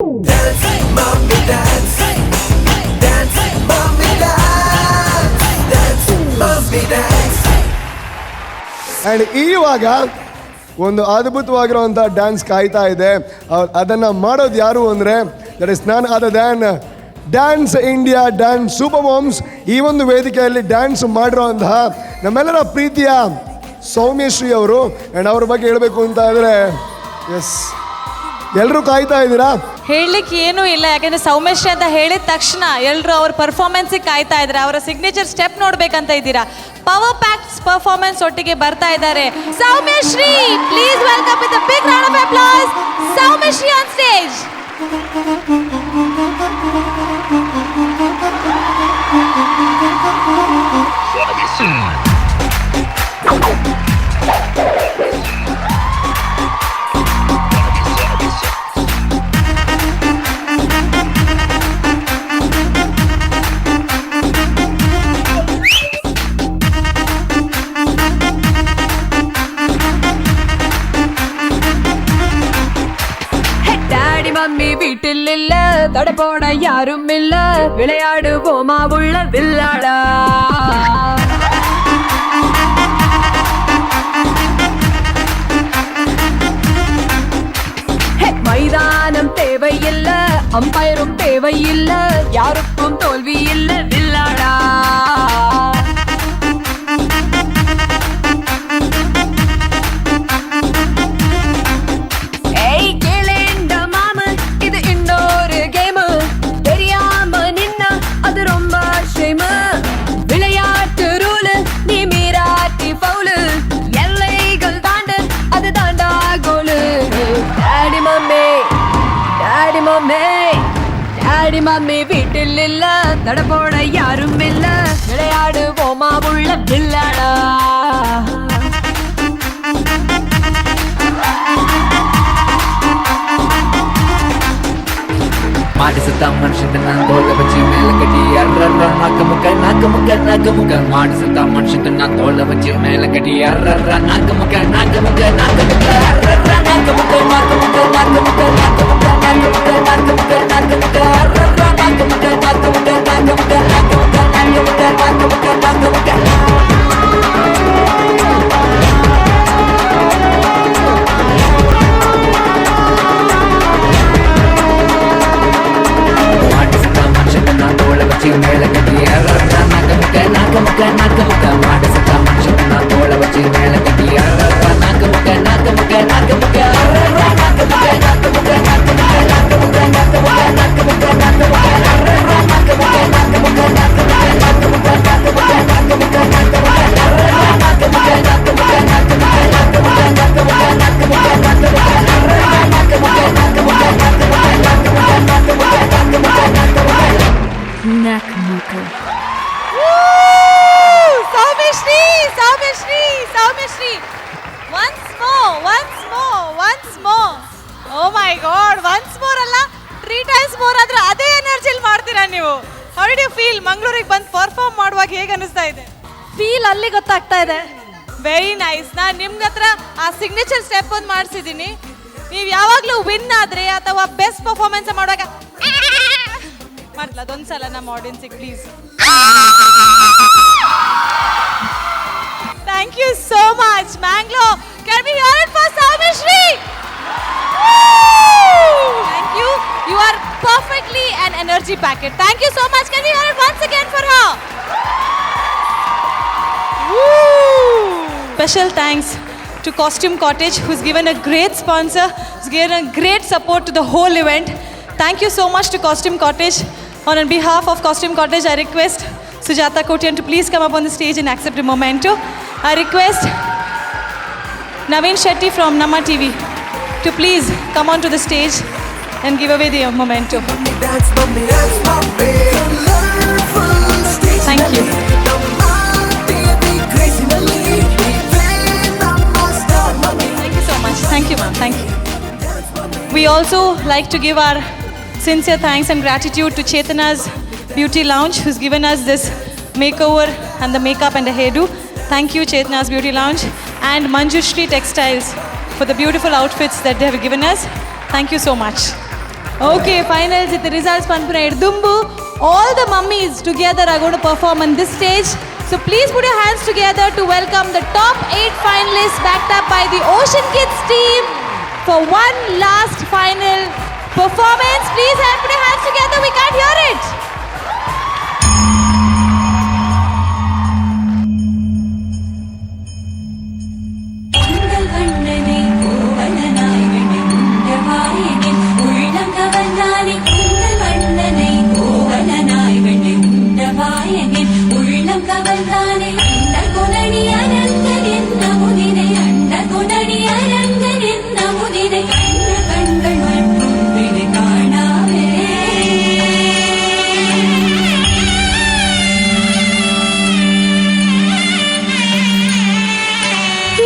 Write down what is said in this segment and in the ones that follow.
Dance, mommy, dance. Dance, mommy, dance. Dance, mommy, dance. And ಇವಾಗ ಒಂದು ಅದ್ಭುತವಾಗಿರುವಂಥ dance ಕಾಯ್ತಾ ಇದೆ. ಅದನ್ನ ಮಾಡೋದು ಯಾರು ಅಂದರೆ, that is none other than Dance India Dance Super Moms ಈ ಒಂದು ವೇದಿಕೆಯಲ್ಲಿ ಡ್ಯಾನ್ಸ್ ಮಾಡಿರುವಂತಹ ನಮ್ಮೆಲ್ಲರ ಪ್ರೀತಿಯ ಸೌಮ್ಯಶ್ರೀ ಅವರು. ಆ್ಯಂಡ್ ಅವ್ರ ಬಗ್ಗೆ ಹೇಳಬೇಕು ಅಂತ ಆದರೆ, ಎಸ್, ಎಲ್ಲರೂ ಕಾಯ್ತಾ ಇದ್ದೀರಾ. ಹೇಳಲಿಕ್ಕೆ ಏನೂ ಇಲ್ಲ, ಯಾಕಂದ್ರೆ ಸೌಮ್ಯಶ್ರೀ ಅಂತ ಹೇಳಿದ ತಕ್ಷಣ ಎಲ್ಲರೂ ಅವ್ರ ಪರ್ಫಾರ್ಮೆನ್ಸಿಗೆ ಕಾಯ್ತಾ ಇದ್ದಾರೆ. ಅವರ ಸಿಗ್ನೇಚರ್ ಸ್ಟೆಪ್ ನೋಡ್ಬೇಕಂತ ಇದ್ದೀರಾ. ಪವರ್ ಪ್ಯಾಕ್ಸ್ ಪರ್ಫಾರ್ಮೆನ್ಸ್ ಒಟ್ಟಿಗೆ ಬರ್ತಾ ಇದ್ದಾರೆ Soumyashree. Please welcome with big round of applause, Soumyashree on stage. Daddy mummy வீட்டில் இல்ல, தடை போட யாரும் இல்ல, விளையாடுவோமா உள்ள வில்லாடா. ஹே, மைதானம் தேவையில்ல, அம்பயரும் தேவையில்ல, யாருக்கும் தோல்வி இல்ல, வில்லாடா. ஏய் கேளேண்ட மாமு, இது இன்னொரு கேமு. தெரியாம நின்னா அது ரொம்ப ஷேமு. விளையாட்டு ரூலு நீ மீறாட்டி ஃபவுலு. எல்லைகள் தாண்டு அது தாண்டா கோலு. Daddy mummy, daddy mummy, daddy mummy வீட்டில் இல்ல, தடை போட யாரும் இல்ல, விளையாடுவோமா உள்ள வில்லாடா. மாடு செத்தா மனுஷன் நான் தோலை வச்சு மேல கட்டி அர்ற நாக்க முக்க நாக்க முக்க நாக்க முக்க. மாடு செத்தா மனுஷன் நான் தோலை வச்சு மேல கட்டி அர்ற நாக்க முக்க நாக்க முக்க நாக்க முக்க அர்ற நாக்க முக்க நாக்க முக்க நாக்க முக்க நாக்க முக்க நாக்க முக்க நாக்க முக்க நாக்க முக்க அர்ற நாக்க முக்க நாக்க முக்க நாக்க முக்க நாக்க முக்க நாக்க முக்க நாக்க முக்க நாக்க முக்க. மாட்டு செத்தா மனுஷன் நான் தோலை வச்சு மேல கட்டி அர்ற நாக்க முக்க நாக்க முக்க நாக்க முக்க. மாட்டு செத்தா மனுஷன் நான் தோலை வச்சு மேல கட்டி அர்ற நாக்க முக்க நாக்க முக்க நாக்க முக்க அர்ற நாக்க முக்க நாக்க முக்க நாக்க முக்க நாக்க முக்க நாக்க முக்க நாக்க முக்க நாக்க முக்க அர்ற நாக்க முக்க நாக்க முக்க நாக்க முக்க நாக்க முக்க நாக்க முக்க நாக்க முக்க நாக்க முக்க அர்ற நாக்க முக்க நாக்க முக்க நாக்க முக்க நாக்க முக்க நாக்க முக்க நாக்க முக்க நாக்க முக்க அர்ற நாக்க முக்க நாக்க முக்க நாக்க முக்க நாக்க முக்க நாக்க முக்க நாக்க முக்க நாக்க முக்க. Soumyashree, Soumyashree, Soumyashree, once more, once more, once more. Oh my God, once more ಅಲ್ಲ, ತ್ರೀ ಟೈಮ್ಸ್ ಮೋರ್ ಆದ್ರೆ ಅದೇ ಎನರ್ಜಿಲಿ ಮಾಡ್ತೀರಾ ನೀವು. How did you feel? ಮಂಗಳೂರಿಗೆ ಬಂದು ಪರ್ಫಾರ್ಮ್ ಮಾಡುವಾಗ ಹೇಗೆ ಅನಿಸ್ತಾ ಇದೆ? ಫೀಲ್ ಅಲ್ಲಿ ಗೊತ್ತಾಗ್ತಾ ಇದೆ. Very nice. ನಾನು ನಿಮ್ಗೆ ಹತ್ರ ಆ ಸಿಗ್ನೇಚರ್ ಸ್ಟೆಪ್ ಒಂದು ಮಾಡಿಸಿದ್ದೀನಿ. ನೀವು ಯಾವಾಗಲೂ ವಿನ್ ಆದ್ರೆ ಅಥವಾ ಬೆಸ್ಟ್ ಪರ್ಫಾರ್ಮೆನ್ಸ್ ಮಾಡುವಾಗ ಮಾಡ್ಲಾ ಅದೊಂದ್ಸಲ ನಮ್ಮ ಆಡಿಯನ್ಸಿಗೆ, please? Thank you so much. Mangalore, can we hear it for Soumyashree? Thank you. You are perfectly an energy packet. Thank you so much. Can we hear it once again for her? Special thanks to Costume Cottage, who's given a great sponsor, who's given a great support to the whole event. Thank you so much to Costume Cottage. On behalf of Costume Cottage, I request Sujata Kotian to please come up on the stage and accept a memento. I request Naveen Shetty from Namma TV to please come onto the stage and give away the memento. Dance, mommy, dance, mommy. Colorful stage. Thank you. ನಮ್ಮ TV crazy ನಲ್ಲಿ ನೀವೇ ನಮ್ಮ star mummy. Thank you so much. Thank you, ma'am. Thank you. We also like to give our sincere thanks and gratitude to Chetana's Beauty Lounge, who's given us this makeover and the makeup and the hairdo. Thank you, Chetana's Beauty Lounge, and Manjushri Textiles for the beautiful outfits that they have given us. Thank you so much. Okay, finals with the results ಪನ್ಪುನ ದುಂಬು all the mummies together are going to perform on this stage. So please put your hands together to welcome the top 8 finalists backed up by the Ocean Kids team for one last final performance. Please have put your hands together. We can't hear it.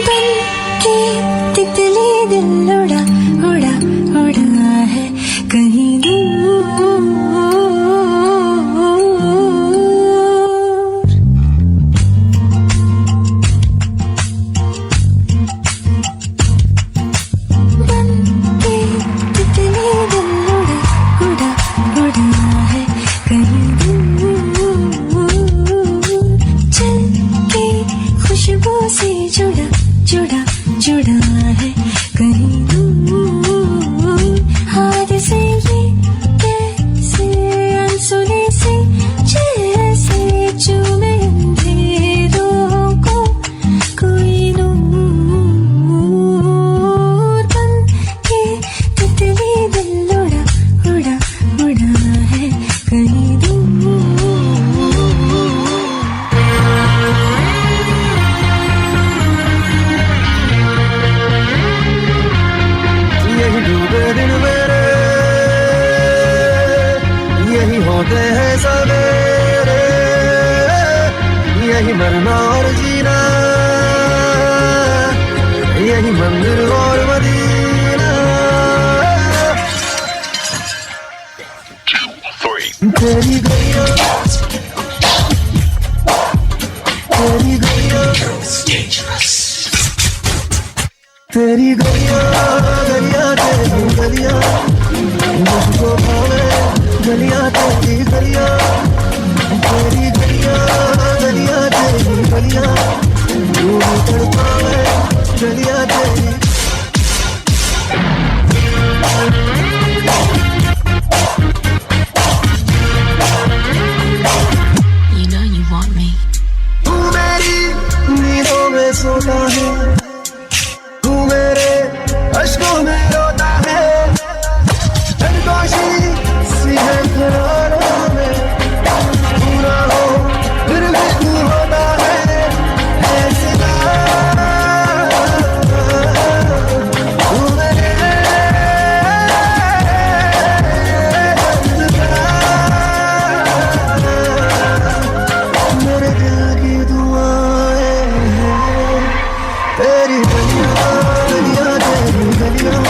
बन के तितली दिल उड़ा उड़ा उड़ा है कहीं दूर। बन के तितली दिल उड़ा उड़ा उड़ा है कहीं दूर। चल के खुशबू से जुड़ा जुड़ा जुड़ा है कहीं दूर। हाथ से ये कैसे अनसुने से जैसे चूमे अंधेरों को कोई नूर। बन के तितली दिल उड़ा उड़ा उड़ा है कहीं दूर। यही डूबे दिन मेरे, यही होते हैं सवेरे, यही मरना और जीना, यही मंदिर और मदीना। तेरी गलियां, तेरी गलियां, तेरी गलियां, गलियां तेरी गलियां, मुझको भावे गलियां तेरी गलियां, तेरी गलियां, गलियां तेरी गलियां, तू भी तड़पावे गलियां तेरी। You know you want me. तू मेरी नींदों में सोता है, तू मेरे अश्कों में रोता है, सरगोशी सी है ख्यालों में, तू ना हो फिर भी तू होता है ऐसे, तू मेरे दर्द का, मेरे दिल की दुआएं हैं। तेरी गलियां, गलियां तेरी गलियां,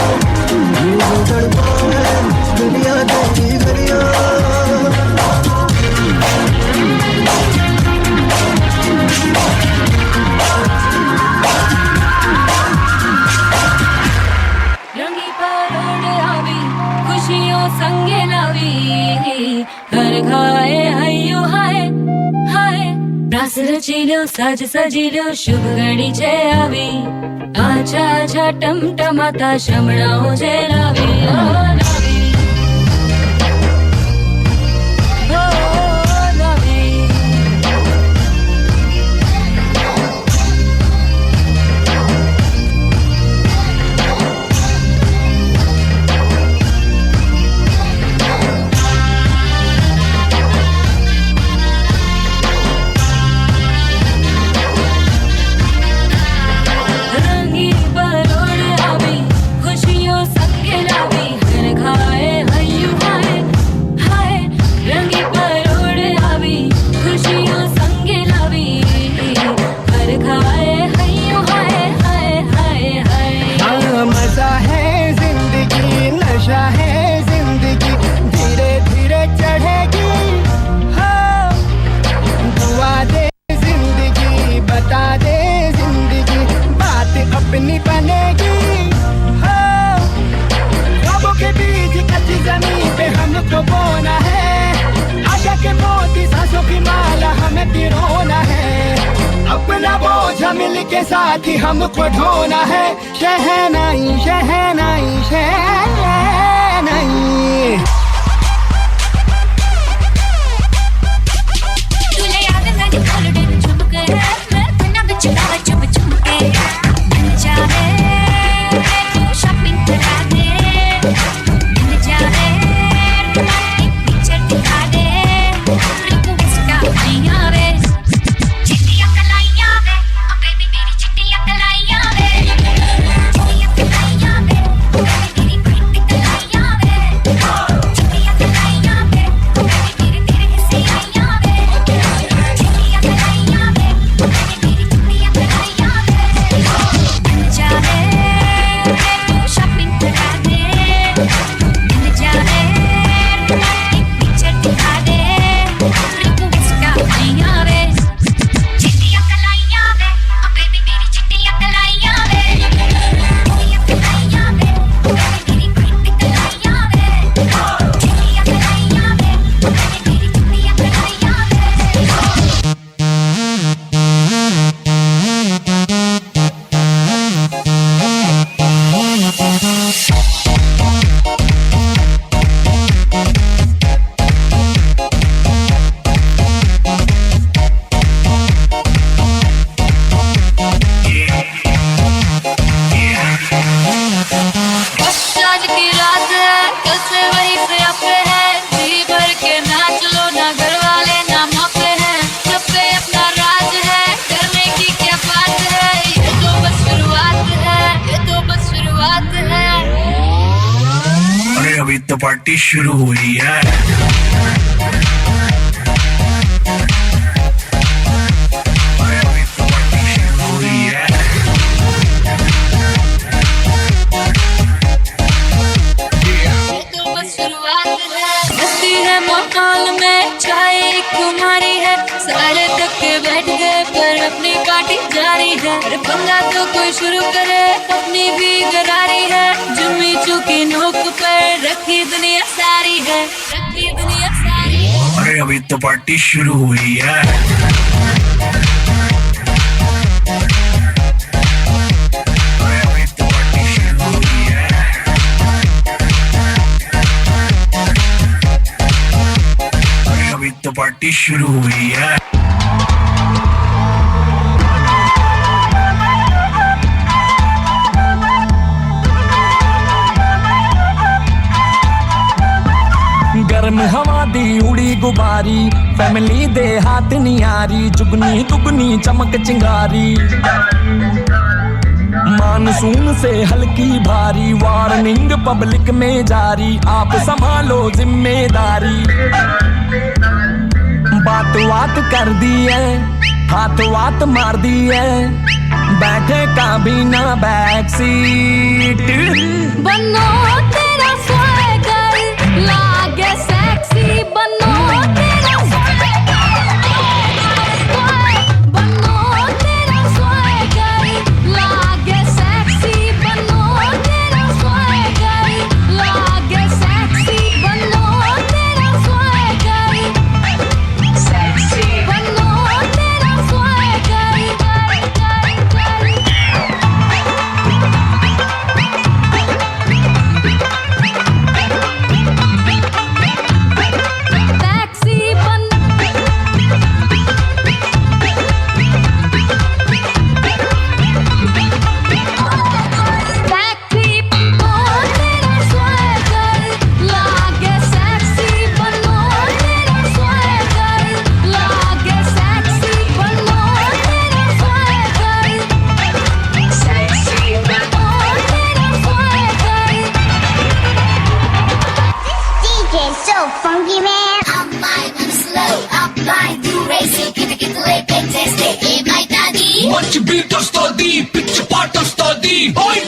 मुझे तड़पावे गलियां तेरी गलियां। રંગી પરોઢ આવી, ખુશીઓ સંગે લાવી, હરખાએ હૈયું હાય હાય. રાસ રચી લ્યો, સાજ સજી લ્યો, શુભ ઘડી છે આવી. આછા આછા ટમટમાતા શમણાઓ છે લાવી, ઓ લાવી, ઓ લાવી. રંગી પરોઢ આવી, ખુશીઓ સંગે લાવી, હરખાએ मिलके साथी हमको ढोना है शहनाई शहनाई शहनाई। अभी तो पार्टी शुरू हुई है। अरे अभी तो पार्टी शुरू हुई है। ये तो बस शुरुआत है। मस्ती है माहौल में, चाय तुम्हारी है, सारे थक के बैठ गए पर अपनी पार्टी जारी है। अरे पंगा तो कोई शुरू करे, अपनी भी गरारी है। जुम्मी चुकी नोक पर रखी दुनिया सारी है, रखी दुनिया सारी है। अरे अभी तो पार्टी शुरू हुई है। अरे अभी तो पार्टी शुरू हुई है। अरे अभी तो पार्टी शुरू हुई है। गर्म हवा दी उड़ी गुबारी, फैमिली दे हाथ नियारी, जुगनी दुगनी चमक चिंगारी, मानसून से हल्की भारी, वार्निंग पब्लिक में जारी, आप संभालो जिम्मेदारी। बात बात कर दी है, हाथ वात मार दी है, बैठे का भी ना बैक सीट। बनो तेरा स्वैगर लागे सेक्सी, बनो तेरा स्वैगर, बनो तेरा स्वैगर लागे सेक्सी, बनो तेरा स्वैगर लागे सेक्सी, बनो तेरा स्वैगर सेक्सी, बनो तेरा स्वैगर। टैक्सी बन टैक्सी बनो तेरा स्वैगर लागे सेक्सी, बनो तेरा स्वैगर लागे सेक्सी, बनो तेरा स्वैगर सेक्सी, बनो तेरा swagger. DJ so funky, man. I'm fine, I'm slow, I'm fine, do racing, get the get the late, fantastic, in my daddy. మంచి బీట్ వస్తుంది, పిచ్చి పాట వస్తుంది. ఓయ్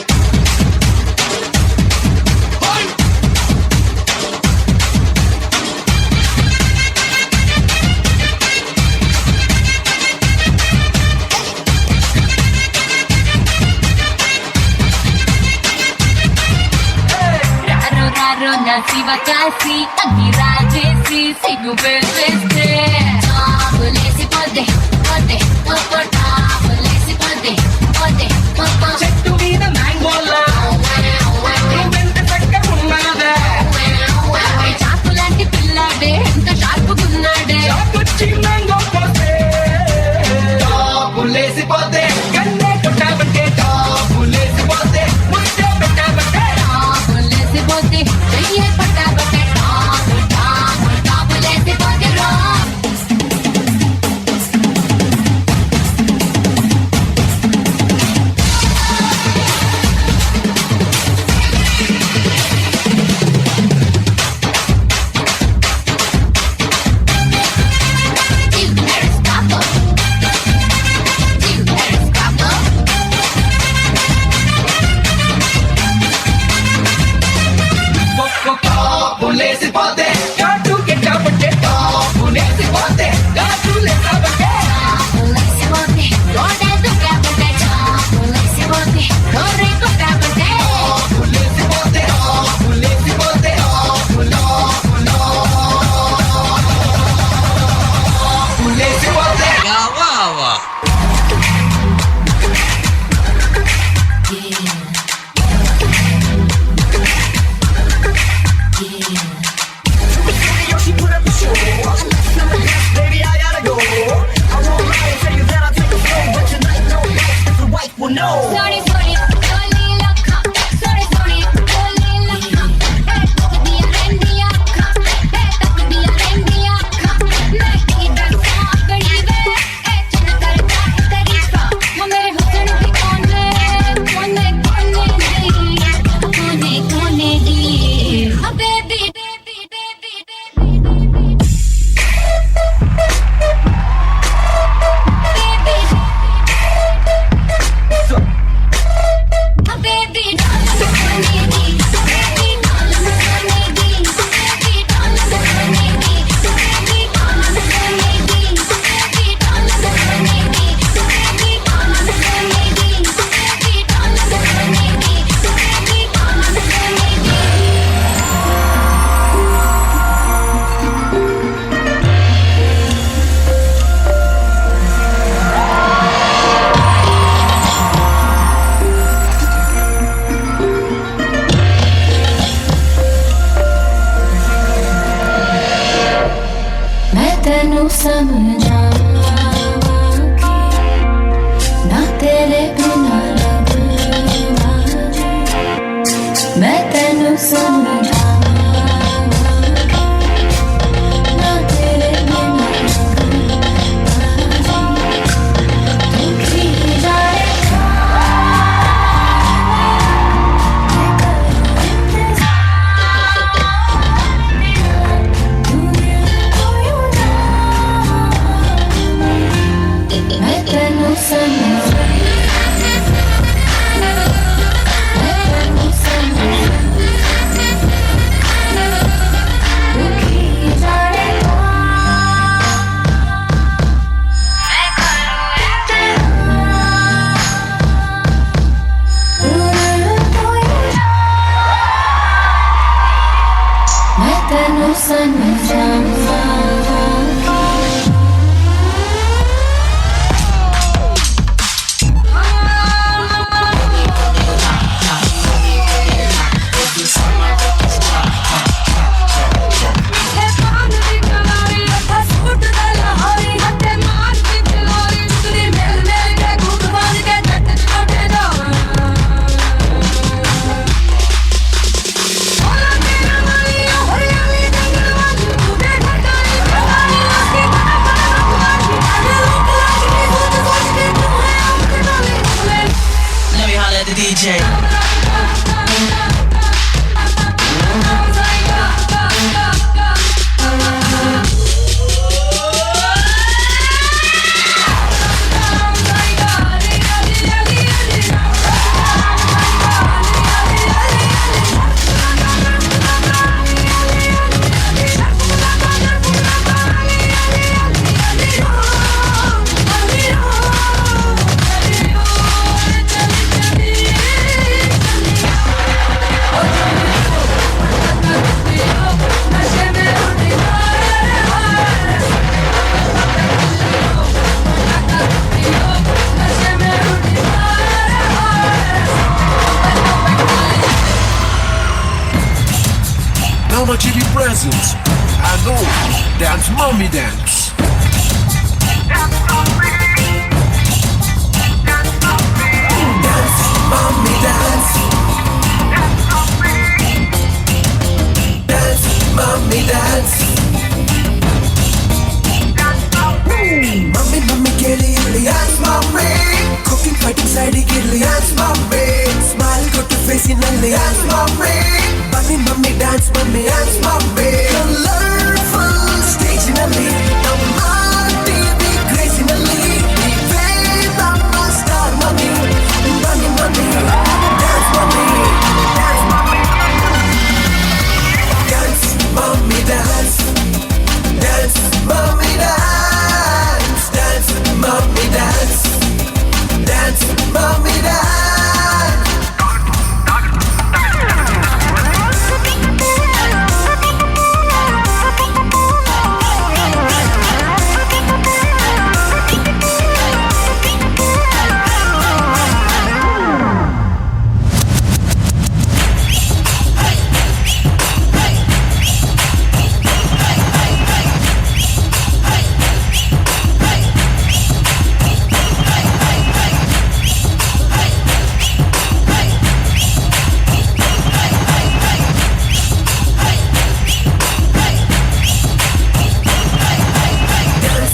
ఓయ్. రారో రారో నా శివకాశి, అగ్గి రాజేసి సిగ్గు పెట్టేస్తే టాపులేసి పోతే పోతే పోతే టాపులేసి పోతే. చెట్టు మీద మ్యాంగోలా నువ్వెంత చక్కగున్నావే. చాకు లాంటి పిల్లాడే, ఎంత షార్పుగున్నాడే. చాకొచ్చి మ్యాంగో కోస్తే టాపులేసిపోతే, కన్నే కొట్టావంటే టాపులేసిపోతే, ముద్దే పెట్టావంటే టాపులేసిపోతే, చెయ్యే పట్టాబట్టే, టాపు టాపు టాపులేసిపోతే రా. టాపులేసిపోతే, కాటు కెట్టావంటే టాపులేసిపోతే, గాజులేసావంటే టాపులేసిపోతే, గోడ దుక్కాబట్టే, టాపులేసిపోతే, గోరే కొట్టాబట్టే. టాపులేసిపోతే, టాపులేసిపోతే, టాపులేసిపోతే. ਸੋਹਣੀ ਸੋਹਣੀ ਬੋਲੀ ਲੱਖਾਂ, ਸੋਹਣੀ ਸੋਹਣੀ ਬੋਲੀ ਲੱਖਾਂ, ਏ ਤੱਕਦੀਆਂ ਰਹਿੰਦੀਆਂ ਅੱਖਾਂ, ਏ ਤੱਕਦੀਆਂ ਰਹਿੰਦੀਆਂ ਅੱਖਾਂ। ਮੈਂ ਕੀ ਦੱਸਾਂ ਬੜੀ ਵੇ, ਏ ਚੰਨ ਕਰਦਾ ਤਾਰੀਫਾਂ। ਹੋ ਮੇਰੇ ਹੁਸਨ ਦੇ ਕੋਨੇ ਕੋਨੇ ਕੋਨੇ ਦੀ, ਕੋਨੇ ਕੋਨੇ ਦੀ। ਹੋ baby baby baby baby baby. Baby doll ਸੋਨੇ ਦੀ, ਬੇਬੀ ਡਾਲ ਸੋਨੇ ਦੀ, ਬੇਬੀ ਡਾਲ ਸੋਨੇ ਦੀ, ਬੇਬੀ ਡਾਲ ਸੋਨੇ ਦੀ, ਬੇਬੀ ਡਾਲ ਸੋਨੇ ਦੀ, ਬੇਬੀ ਡਾਲ ਸੋਨੇ ਦੀ, ਬੇਬੀ ਡਾਲ ਸੋਨੇ ਦੀ, ਬੇਬੀ ਡਾਲ ਸੋਨੇ ਦੀ। ਮੈਂ ਤੈਨੂੰ ਸਮਝਾਵਾਂ ਕਿ ਨਾ ਤੇਰੇ ਬਿਨਾਂ ਲੱਗਦਾ ਜੀ। ਮੈਂ ਤੈਨੂੰ ਸਮਝਾਵਾਂ ਕਿ ਨਾ ਤੇਰੇ ਬਿਨਾਂ ਲੱਗਦਾ ਜੀ। ਤੂੰ ਕੀ ਜਾਣੇ ਮੈਂ ਕਰੂੰ ਇੰਤਜ਼ਾਰ ਤੇਰਾ, ਤੂੰ ਦਿਲ ਤੋਂ ਯੂੰ ਨਾ। ਮੈਂ ਤੈਨੂੰ ਸਮਝ, ਮੈਂ ਤੈਨੂੰ ਸਮਝ, ਤੂੰ ਕੀ ਜਾਣੇ ਮੈਂ ਕਰੂੰ ਇੰਤਜ਼ਾਰ, ਤੂੰ ਦਿਲ ਤੋਂ ਯੂੰ ਨਾ। ਮੈਂ ਤੈਨੂੰ ਸਮਝਾਵਾਂ ਕਿ ਹਰਿਆਲੀ ਜੰਗਲ ਵਾਂਗੂ ਤੂੰ ਬੇਠਾ। Presents Hello Dance Mummy Dance. Dance mummy dance. Dance mummy dance. Mummy mummy ಕೇಳಿ ಇರ್ಲಿ dance mummy. Cooking fighting ಸೈಡಿಗೆ ಇರ್ಲಿ dance mummy. Smile ಕೊಟ್ಟು ಫೇಸಿನಲ್ಲಿ dance mummy. ಬನ್ನಿ mummy dance mummy dance mummy. Colourful ಸ್ಟೇಜಿನಲ್ಲಿ ನಮ್ಮ TV ಕ್ರೇಜಿನಲ್ಲಿ ನೀವೇ ನಮ್ಮ ಸ್ಟಾರ್ ಮಮ್ಮಿ. ಬನ್ನಿ mummy dance mummy dance mummy. Dance mummy dance. Dance mummy dance. Dance mummy dance. Dance mummy dance. Dance, mummy dance.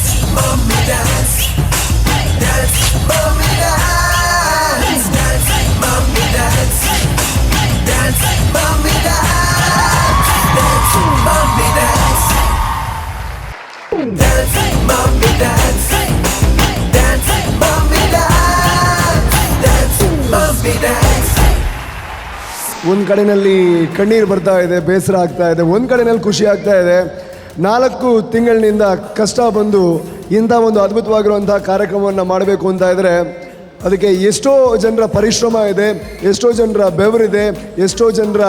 Dance, mummy dance. Dance, mummy dance. Dance, mummy dance. Dance, mummy dance. Dance, mummy dance. Dance, mummy dance. Dance, mummy dance. ಒಂದು ಕಡೆಯಲ್ಲಿ ಕಣ್ಣೀರು ಬರ್ತಾ ಇದೆ, ಬೇಸರ ಆಗ್ತಾ ಇದೆ, ಒಂದು ಕಡೆಯಲ್ಲಿ ಖುಷಿ ಆಗ್ತಾ ಇದೆ. 4 ತಿಂಗಳಿನಿಂದ ಕಷ್ಟ ಬಂದು ಇಂಥ ಒಂದು ಅದ್ಭುತವಾಗಿರುವಂಥ ಕಾರ್ಯಕ್ರಮವನ್ನು ಮಾಡಬೇಕು ಅಂತ ಇದ್ದರೆ ಅದಕ್ಕೆ ಎಷ್ಟೋ ಜನರ ಪರಿಶ್ರಮ ಇದೆ, ಎಷ್ಟೋ ಜನರ ಬೆವರಿದೆ, ಎಷ್ಟೋ ಜನರ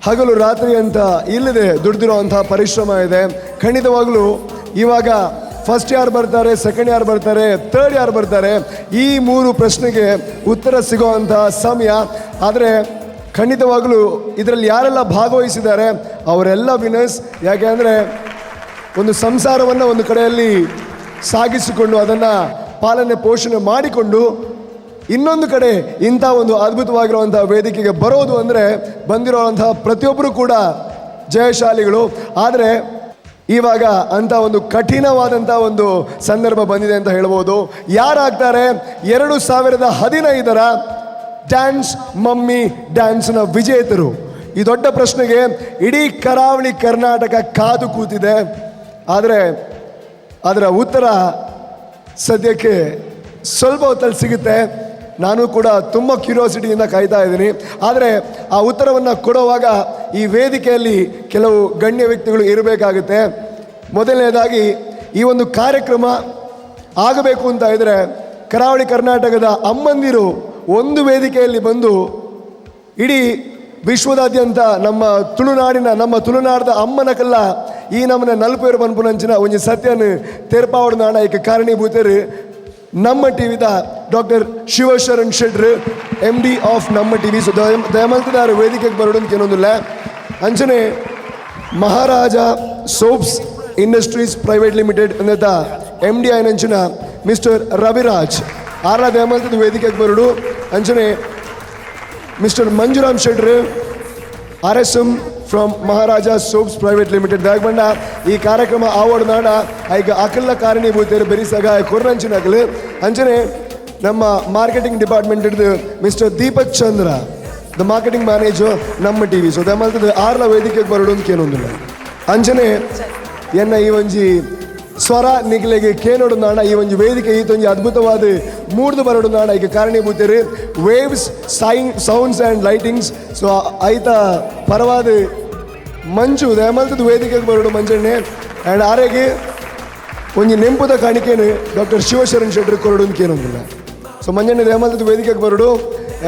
ಹಗಲು ರಾತ್ರಿ ಅಂತ ಇಲ್ಲದೆ ದುಡ್ದಿರೋವಂಥ ಪರಿಶ್ರಮ ಇದೆ. ಖಂಡಿತವಾಗಲೂ ಇವಾಗ ಫಸ್ಟ್ ಯಾರು ಬರ್ತಾರೆ, ಸೆಕೆಂಡ್ ಯಾರು ಬರ್ತಾರೆ, ಥರ್ಡ್ ಯಾರು ಬರ್ತಾರೆ, ಈ 3 ಪ್ರಶ್ನೆಗೆ ಉತ್ತರ ಸಿಗೋವಂಥ ಸಮಯ. ಆದರೆ ಖಂಡಿತವಾಗಲೂ ಇದರಲ್ಲಿ ಯಾರೆಲ್ಲ ಭಾಗವಹಿಸಿದ್ದಾರೆ ಅವರೆಲ್ಲ ವಿನರ್ಸ್. ಯಾಕೆ ಅಂದರೆ ಒಂದು ಸಂಸಾರವನ್ನು ಒಂದು ಕಡೆಯಲ್ಲಿ ಸಾಗಿಸಿಕೊಂಡು ಅದನ್ನು ಪಾಲನೆ ಪೋಷಣೆ ಮಾಡಿಕೊಂಡು ಇನ್ನೊಂದು ಕಡೆ ಇಂಥ ಒಂದು ಅದ್ಭುತವಾಗಿರುವಂಥ ವೇದಿಕೆಗೆ ಬರೋದು ಅಂದರೆ ಬಂದಿರೋವಂಥ ಪ್ರತಿಯೊಬ್ಬರು ಕೂಡ ಜಯಶಾಲಿಗಳು. ಆದರೆ ಇವಾಗ ಅಂಥ ಒಂದು ಕಠಿಣವಾದಂಥ ಒಂದು ಸಂದರ್ಭ ಬಂದಿದೆ ಅಂತ ಹೇಳ್ಬೋದು. ಯಾರಾಗ್ತಾರೆ 2015ರ ಡ್ಯಾನ್ಸ್ ಮಮ್ಮಿ ಡ್ಯಾನ್ಸ್ನ ವಿಜೇತರು? ಈ ದೊಡ್ಡ ಪ್ರಶ್ನೆಗೆ ಇಡೀ ಕರಾವಳಿ ಕರ್ನಾಟಕ ಕಾದು ಕೂತಿದೆ. ಆದರೆ ಅದರ ಉತ್ತರ ಸದ್ಯಕ್ಕೆ ಸ್ವಲ್ಪ ಹೊತ್ತಲ್ಲಿ ಸಿಗುತ್ತೆ. ನಾನು ಕೂಡ ತುಂಬ ಕ್ಯೂರಿಯಾಸಿಟಿಯಿಂದ ಕಾಯ್ತಾ ಇದ್ದೀನಿ. ಆದರೆ ಆ ಉತ್ತರವನ್ನು ಕೊಡುವಾಗ ಈ ವೇದಿಕೆಯಲ್ಲಿ ಕೆಲವು ಗಣ್ಯ ವ್ಯಕ್ತಿಗಳು ಇರಬೇಕಾಗುತ್ತೆ. ಮೊದಲನೇದಾಗಿ ಈ ಒಂದು ಕಾರ್ಯಕ್ರಮ ಆಗಬೇಕು ಅಂತ ಇದ್ದರೆ ಕರಾವಳಿ ಕರ್ನಾಟಕದ ಅಮ್ಮಂದಿರು ಒಂದು ವೇದಿಕೆಯಲ್ಲಿ ಬಂದು ಇಡೀ ವಿಶ್ವದಾದ್ಯಂತ ನಮ್ಮ ತುಳುನಾಡಿನ, ನಮ್ಮ ತುಳುನಾಡದ ಅಮ್ಮನಕಲ್ಲ ಈ ನಮ್ಮನೆ ನಲ್ಪೇರು ಪನ್ಪುನಂಚಿನ ಒಂಜಿ ಸತ್ಯನ ತೇರ್ಪಾವಡು ನಾಡ ಏಕ ಕಾರಣೀಭೂತರು ನಮ್ಮ T ವಿದ doctor Shivasharan Shettar, M D of Namma T V. So ದಯಮಲ್ತದಾರು ವೇದಿಕೆಗೆ ಬರೋಡು ಅಂತ ಏನೊಂದಿಲ್ಲ. ಅಂಚನೆ Maharaja soaps industries private limited ಅಂದ ಎಮ್ ಡಿ ಐನಂಚಿನ ಮಿಸ್ಟರ್ ರವಿರಾಜ್ ಆರ್ಲ ದಯಮಲ್ತದ ವೇದಿಕೆಗೆ ಬರೋಡು. ಅಂಚನೆ mister Manjuram Shettar R S M from Maharaja soaps private limited ದಾಗಬಂಡ ಈ ಕಾರ್ಯಕ್ರಮ ಆವಡ್ ನಾಡ ಐಗ ಅಕಲ್ಲ ಕಾರಣೀಭೂತರು ಬೆರಿ ಸಗಾಯ ಕೊರ್ರಂಚಿನ ಅಕಲು. ಅಂಚನೆ ನಮ್ಮ ಮಾರ್ಕೆಟಿಂಗ್ ಡಿಪಾರ್ಟ್ಮೆಂಟ್ ಹಿಡಿದು mister Deepak Chandra, the marketing manager Namma T V. So ದಮಲ್ತದ ಆರ್ಲ ವೇದಿಕೆಗೆ ಬರೋಡು ಅಂತ ಏನೊಂದಿಲ್ಲ. ಅಂಚನೆ ಎನ್ನ ಈ ಒಂಜಿ ಸ್ವರ ನಿಗಲೆಗೆ ಕೇನೋಡು ನಾಡ ಈ ಒಂಜಿ ವೇದಿಕೆ ಈತೊಂಜಿ ಅದ್ಭುತವಾದ ಮೂಡ್ದು ಬರೋಡು ನಾಡ ಈಗ ಕಾರಣೀಭೂತರು waves sounds and lightings. So ಐತ ಪರವಾದ ಮಂಜು ದಯಮಲ್ತದ ವೇದಿಕೆಗೆ ಬರೋಡು ಮಂಜಣ್ಣೆ. ಆ್ಯಂಡ್ ಆರೆಗೆ ಒಂಜಿ ನೆಂಪುದ ಕಾಣಿಕೆನು ಡಾಕ್ಟರ್ ಶಿವಶರಣ್ ಶೆಟ್ಟರ್ ಕೊರಡು ಅಂತ ಏನೊಂದಿಲ್ಲ. ಸೊ ಮಂಜಣ್ಣೆ ದಯಮಲ್ತದ ವೇದಿಕೆಗೆ ಬರೋಡು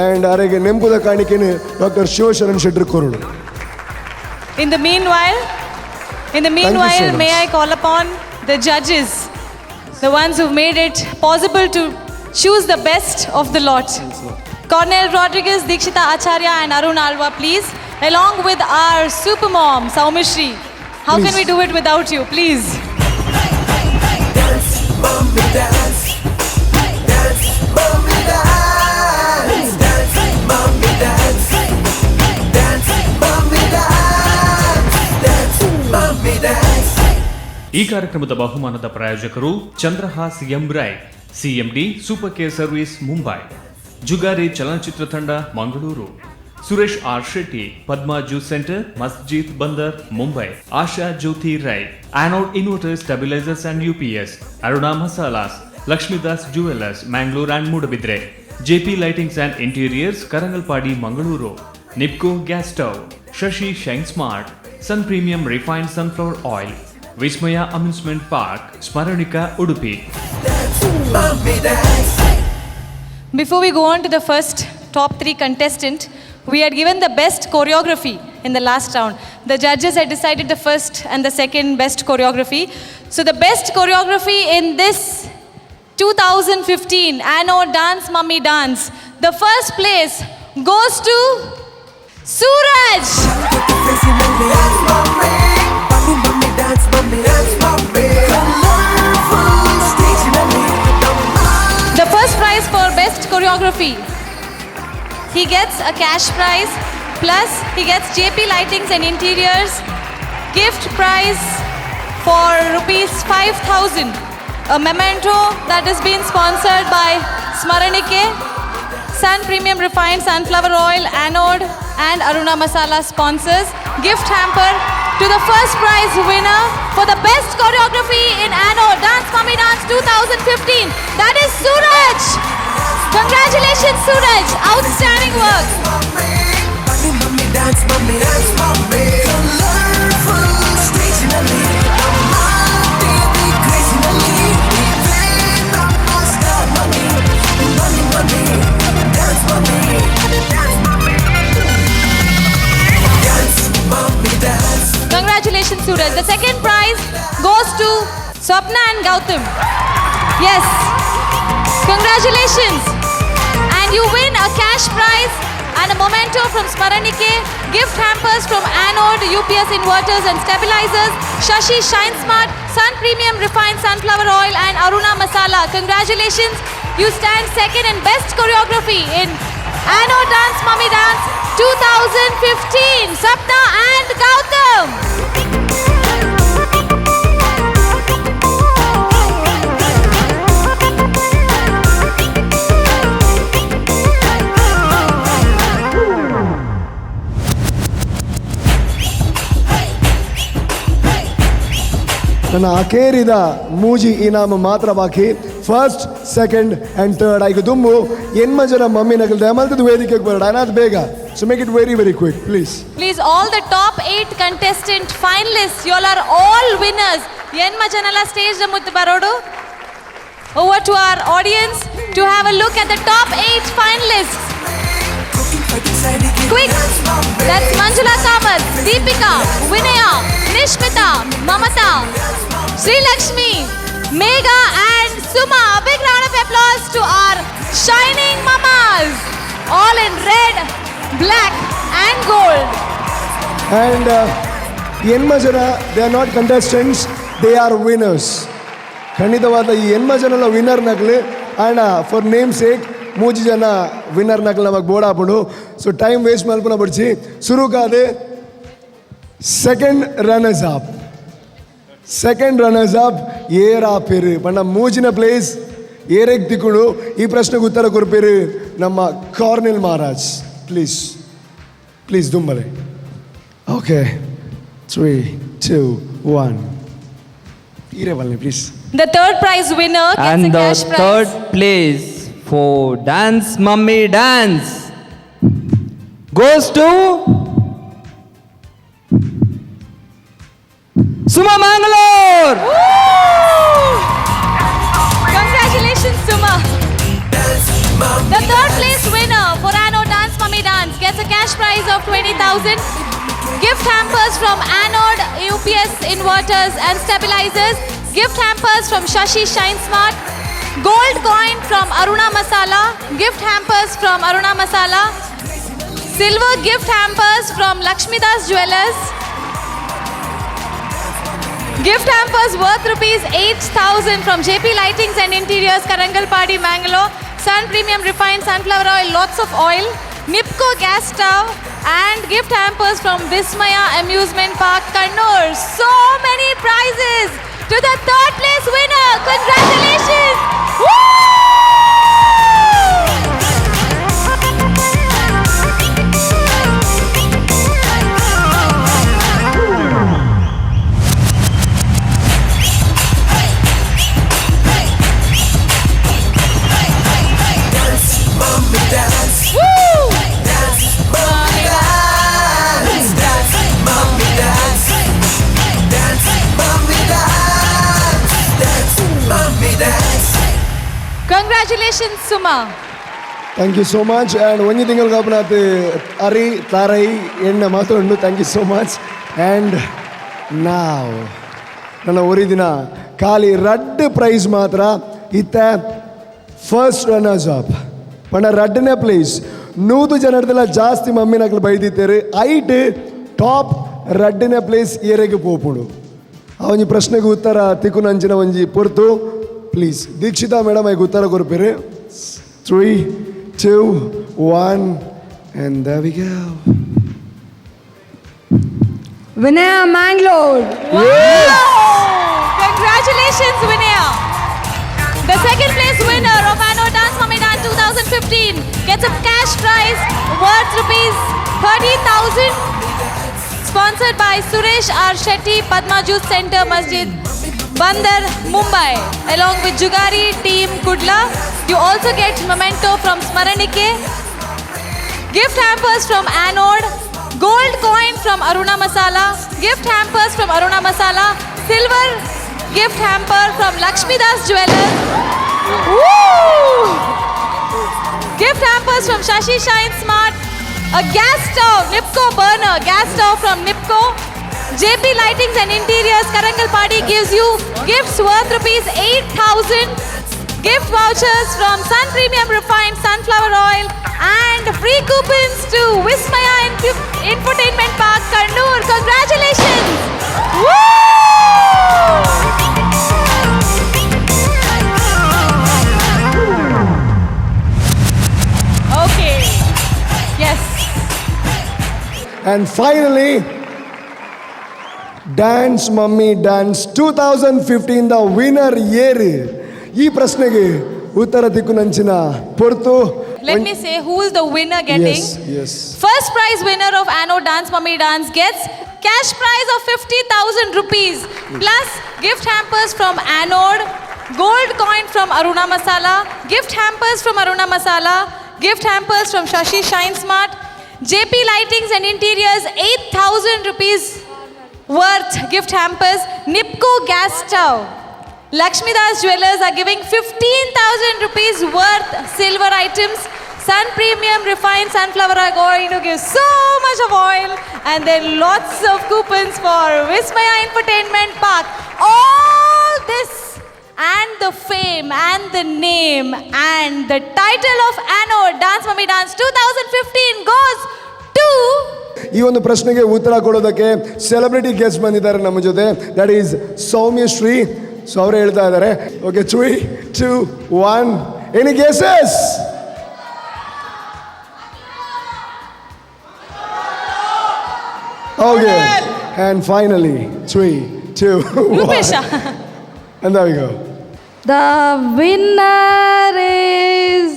ಆ್ಯಂಡ್ ಆರೆಗೆ ನೆಂಪುದ ಕಾಣಿಕೆನು ಡಾಕ್ಟರ್ ಶಿವಶರಣ್ ಶೆಟ್ಟರ್ ಕೊರಡು. In the meanwhile, Thank you so may much. I call upon the judges, the ones who've made it possible to choose the best of the lot. Cornel Rodriguez, Dikshita Acharya and Arun Alva, please. Along with our super mom, Soumishri. How can Please. We do it without you, please? Dance mummy dance, dance mummy dance, dance mummy dance, dance mummy dance, dance mummy dance. ಈ ಕಾರ್ಯಕ್ರಮದ ಬಹುಮಾನದ ಪ್ರಾಯೋಜಕರು Chandrahas M Rai, CMD, super care service, Mumbai, Jugari ಚಲನಚಿತ್ರ ತಂಡ, Mangaluru, Suresh R Shetty, Padma juice centre, Masjid Bandar, Mumbai, Asha Jyothi Rai, Anode inverter stabilisers and UPS, Aruna Masalas, Lakshmidas jewellers, Mangalore and Moodbidri, JP lightings and interiors, Karangalpady, Mangaluru, Nipco gas stove, Shashi shine smart, Sun premium refined sunflower oil, Vismaya amusement park, Smaranika, Udupi. Mummy dance. Before we go on to the first top three contestant, we had given the best choreography in the last round. The judges had decided the first and the second best choreography. So the best choreography in this 2015 Anno Dance Mummy Dance, the first place goes to Suraj. Dance mummy, ಬನ್ನಿ mummy dance mummy, dance mummy, colourful ಸ್ಟೇಜಿನಲ್ಲಿ ನಮ್ಮ The first prize for best choreography. He gets a cash prize, plus he gets JP Lightings and Interiors gift prize for rupees 5,000. A memento that is being sponsored by Smaranike, Sun Premium Refined Sunflower Oil, Anode and Aruna Masala sponsors. Gift hamper to the first prize winner for the best choreography in Anno Dance Mummy Dance 2015. That is Suraj. Congratulations, Suraj. Outstanding work. ಬನ್ನಿ mummy dance mummy, dance mummy, colourful ಸ್ಟೇಜಿನಲ್ಲಿ ನಮ್ಮ TV ಕ್ರೇಜಿನಲ್ಲಿ ನೀವೇ ನಮ್ಮ star mummy. ಬನ್ನಿ mummy dance mummy, dance mummy, dance mummy dance. Congratulations, Suraj. The second prize goes to Swapna and Gautam. Yes. Congratulations. And you win a cash prize and a memento from Smaranike, gift hampers from Anode, UPS inverters and stabilizers, Shashi Shine Smart, Sun Premium Refined Sunflower Oil and Aruna Masala. Congratulations. You stand second in best choreography in Anno Dance Mummy Dance 2015. Sapna and Gautam. ನನ್ನ ಅಕೇರಿದ ಮೂಜಿ ಇನಾಮ ಮಾತ್ರ ಬಾಕಿ. First, second and third. ಐಕ್ ದುಂಬು ಎನ್ಮ ಜನ mummy ನಗಲ್ದೆ ಮಲ್ತದ ವೇದಿಕೆಗೆ ಬರೋಣ ಅನಾದ್ ಬೇಗ. So make it very very quick, please. Please, all the top eight contestant finalists, you all are all winners. ಎನ್ಮ ಜನಲ stage Muthu ಬರೋಡು. Over to our audience to have a look at the top eight finalists. Quick! That's Manjula Kamath, Deepika, Vinaya, Nishmita, Mamata, Sri Lakshmi, Megha and Suma. A big round of applause to our shining mamas. All in red, black and gold. And ಎನ್ಮ ಜನ, they are not contestants, they are winners. ಖಂಡಿತವಾದ ಈ ಎನ್ಮ ಜನಲ winner ನಕ್ಲು. And for namesake ಮೂಜಿ ಜನ winner ನಕ್ಲು ನಮಗೆ ಬೋಡಾಪುಂಡು. ಸೊ ಟೈಮ್ ವೇಸ್ಟ್ ಮಲ್ಪುನ ಬಡ್ಚಿ. ಸುರುಕಾದೆ second runners up. Second runners up ಏರಾಪೇರು ಪಂಡ ಮೂಜಿನ ಪ್ಲೇಸ್ ಏರೆಗ್ ತಿಕ್ಕುಡು? ಈ ಪ್ರಶ್ನೆಗೆ ಉತ್ತರ ಕೊರ್ಪೇರು ನಮ್ಮ ಕಾರ್ನೆಲ್ ಮಹಾರಾಜ್. ಪ್ಲೀಸ್ ಪ್ಲೀಸ್, ದುಂಬಲೆ. ಓಕೆ, ತ್ರೀ, ಟೂ, ಒನ್, ಈರೇ ಬನ್ನಿ please. The third prize winner gets And a the cash prize. Third place for Dance Mummy Dance goes to Suma Mangalore. Woo! Congratulations, Suma. The third place winner for Anno Dance Mummy Dance gets a cash prize of 20,000. Gift hampers from Anode, UPS inverters and stabilizers. Gift hampers from Shashi Shine Smart. Gold coin from Aruna Masala. Gift hampers from Aruna Masala. Silver gift hampers from Lakshmidas Jewelers. Gift hampers worth rupees 8,000 from JP Lightings and Interiors, Karangalpady, Mangalore. Sun Premium Refined Sunflower Oil, lots of oil. Nipco Gas Stove and gift hampers from Vismaya Amusement Park, Kannur. So many prizes to the third place winner. Congratulations! Woo! Dance, mommy, dance. Woo! Dance, mommy, dance. Dance, mommy, dance. Dance, mommy, dance. Dance, mommy, dance. Congratulations, Suma. Thank you so much. And ಒಂಜಿ ತಿಂಗಳು ಕಾಪುನಾತ್ ಅರಿ ತಾರೈ ಎಣ್ಣೆ ಮಾತುಂಡು. Thank you so much. And ನಾವು ನನ್ನ ಒರಿ ದಿನ ಖಾಲಿ ರಡ್ಡ್ price ಮಾತ್ರ ಇತ್ತ. ಫಸ್ಟ್ ರನ್ನರ್ಸ್ ಅಪ್ ಪಂಡ ರಡ್ಡನೇ ಪ್ಲೇಸ್ 100 ಜನರ್ದೆಲ್ಲ ಜಾಸ್ತಿ ಮಮ್ಮಿನಕ್ಲು ಬೈದಿತ್ತೇರು. ಐಟ್ ಟಾಪ್ ರಡ್ಡನೇ ಪ್ಲೇಸ್ ಏರೆಗೆ ಪೋಪುಂಡು? ಆ ಒಂಜಿ ಪ್ರಶ್ನೆಗೆ ಉತ್ತರ ತಿಕ್ಕುನಂಚಿನ ಒಂಜಿ ಪೊರ್ತು. ಪ್ಲೀಸ್ ದೀಕ್ಷಿತಾ ಮೇಡಮ್ ಐಕ್ ಉತ್ತರ ಕೊರ್ಪೇರು. 3, 2, 1 and there we go. Vinaya Mangalore. Wow! Congratulations, Vinaya. The second place winner of Anno Dance Mummy Dance 2015 gets a cash prize worth rupees 30,000. Sponsored by Suresh R. Shetty, Padma Juice Center, Masjid Bandar, Mumbai. Along with Jugari Team Kudla, you also get memento from Smaranike, gift hampers from Anode, gold coin from Aruna Masala, gift hampers from Aruna Masala, silver gift hamper from Lakshmi Das Jewelers. Woo! Gift hampers from Shashi Shine Smart, a gas stove, Nipco burner, gas stove from Nipco. JP Lightings and Interiors, Karangalpady gives you gifts worth rupees 8,000. Gift vouchers from Sun Premium Refined Sunflower Oil and free coupons to Vismaya Infotainment Park, Kannur. Congratulations! Woo! Okay. Yes. And finally, Dance Mummy Dance 2015 the winner ಏರು? ಈ ಪ್ರಶ್ನೆಗೆ ಉತ್ತರ ದಿಕ್ಕುನಂಚಿನ ಪೊರ್ತು. Let me say who is the winner getting. S. First prize winner of Anno Dance Mummy Dance gets cash prize of 50,000 rupees plus gift hampers from Anode, gold coin from Aruna Masala, gift hampers from Aruna Masala, gift hampers from Shashi Shine Smart, JP Lightings and Interiors 8,000 rupees worth gift hampers, Nipco gas stove. Lakshmidas Jewelers are giving 15,000 rupees worth silver items. Sun Premium Refined Sunflower are going to give so much of oil and then lots of coupons for Vismaya Infotainment Park. All this and the fame and the name and the title of Anno Dance Mummy Dance 2015 goes to ಈ ಒಂದು ಪ್ರಶ್ನೆಗೆ ಉತ್ತರ ಕೊಡೋದಕ್ಕೆ celebrity guest ಬಂದಿದ್ದಾರೆ ನಮ್ಮ ಜೊತೆ, that is Soumyashree. So ಅವರೇ ಹೇಳ್ತಾ ಇದ್ದಾರೆ. Okay, 3, 2, 1, any guesses? Okay, and finally 3, 2, Rupesha. And there we go. The winner is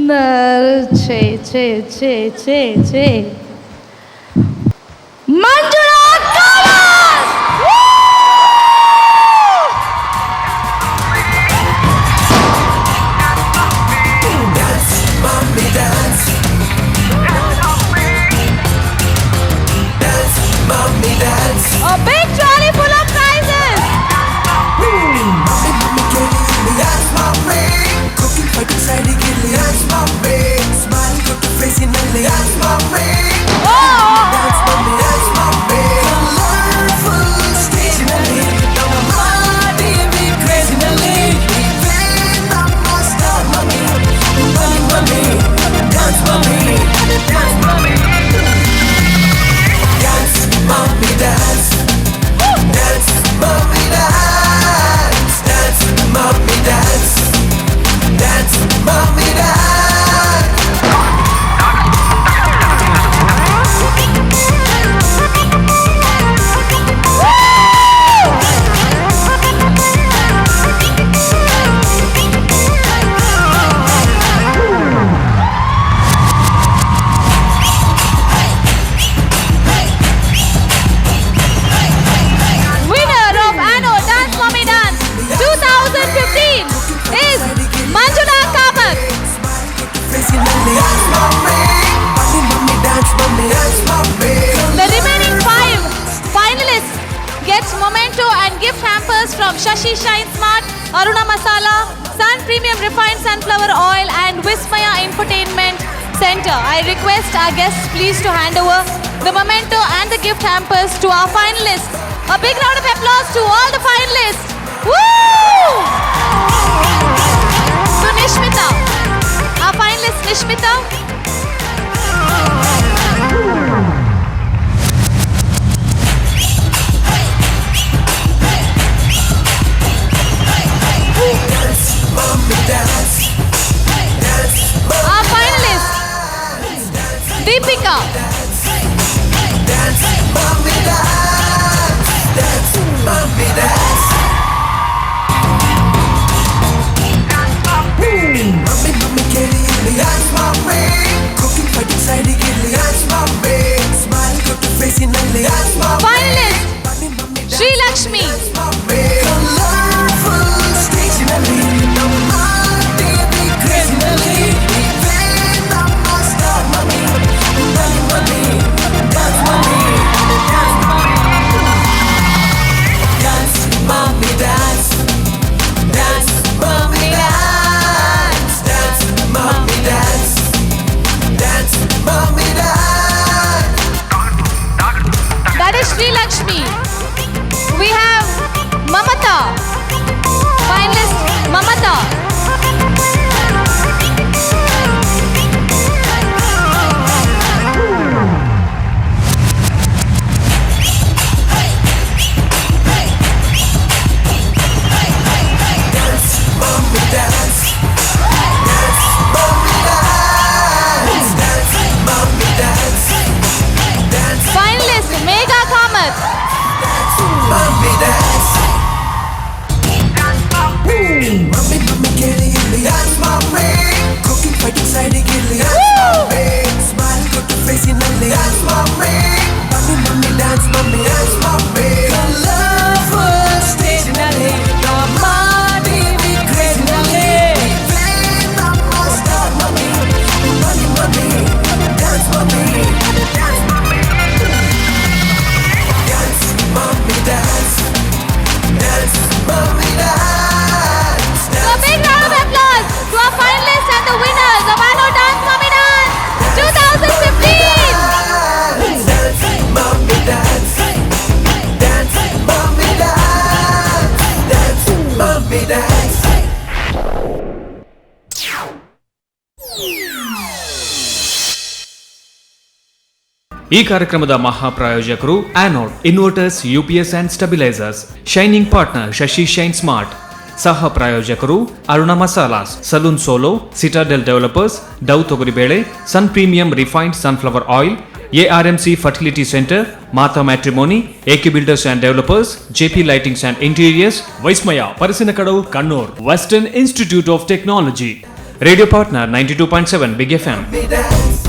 Nar che che che che che Manjula Kalas! Woo! Dance, mommy, dance. Dance, mommy, dance. A big trolley full of prizes! Mummy, mummy, ಕೇಳಿ ಇಲ್ಲಿ. Dance, mommy. Cooking, fighting, side Gilli. Dance, mommy. Smile ಕೊಟ್ಟು face ನಲ್ಲಿ. Dance, mommy. Dance, mommy, dance, mommy. Colorful stage ನಲ್ಲಿ ನಮ್ಮ ಮಾಡ್ತೀವಿ crazy ನಲ್ಲಿ. ನೀವೇ ನಮ್ಮ star. Shashi Shine Smart, Aruna Masala, Sun Premium Refined Sunflower Oil and Vismaya Infotainment Center. I request our guests please to hand over the memento and the gift hampers to our finalists. A big round of applause to all the finalists. Woo! To Nishmita, our finalist Nishmita. Dance, mommy, dance. Dance, Our finalist Deepika. Dance, mommy, dance. Dance, mommy, dance. Mummy, mummy, ಕೇಳಿ ಇಲ್ಲಿ dance, mummy. Cooking, fighting, side Gilli dance, mummy. Smile ಕೊಟ್ಟು ಫೇಸಿನಲ್ಲಿ dance, mummy. Finalist Sri Lakshmi. Colorful stage ನಲ್ಲಿ ನಮ್ಮ TV craze ನಲ್ಲಿ ನೀವೇ ನಮ್ಮ star mummy. Mummy, mummy, dance, mummy, dance, mummy. Dance, mummy, dance. Dance, mummy, dance. Dance, mummy, dance. Dance, mummy, dance. That is Sri Lakshmi. We have Mamata. Finalist Mamata. Dance, mummy, dance. Dance, mummy, dance. Dance, mummy, dance. Dance, Finalist Megha Kamath. mummy, dance. Mummy, mummy, ಕೇಳಿ ಇಲ್ಲಿ dance, mummy. Cooking, fighting, side Gilli dance, mummy. Smile ಕೊಟ್ಟು ಫೇಸಿನಲ್ಲಿ dance, mummy. Mummy, mummy, dance, mummy, dance, mummy. Colorful stage ನಲ್ಲಿ ನಮ್ಮ TV craze ನಲ್ಲಿ ನೀವೇ ನಮ್ಮ star, mummy. Mummy, mummy, dance, mummy, dance, mummy. Dance, mummy, dance. Dance, mummy, dance. So a big round of applause to our finalists and the winners of Allo Dance Mummy Dance 2015. Dance, mummy, dance. Dance, mummy, dance. Dance, mummy, dance. ಈ ಕಾರ್ಯಕ್ರಮದ ಮಹಾಪ್ರಾಯೋಜಕರು Anode inverters, UPS and stabilisers, shining partner Shashi Shine Smart. ಸಹ ಪ್ರಾಯೋಜಕರು Aruna Masalas, Saloon Solo, Citadel Developers, Dove ತೊಗರಿಬೇಳೆ, Sun Premium Refined Sunflower Oil, ARMC Fertility Centre, Mata Matrimony, AK Builders and Developers, JP Lightings and Interiors, Vismaya Parasinakadavu, Kannur, Western Institute of Technology, radio partner 92.7 Big FM. Dance.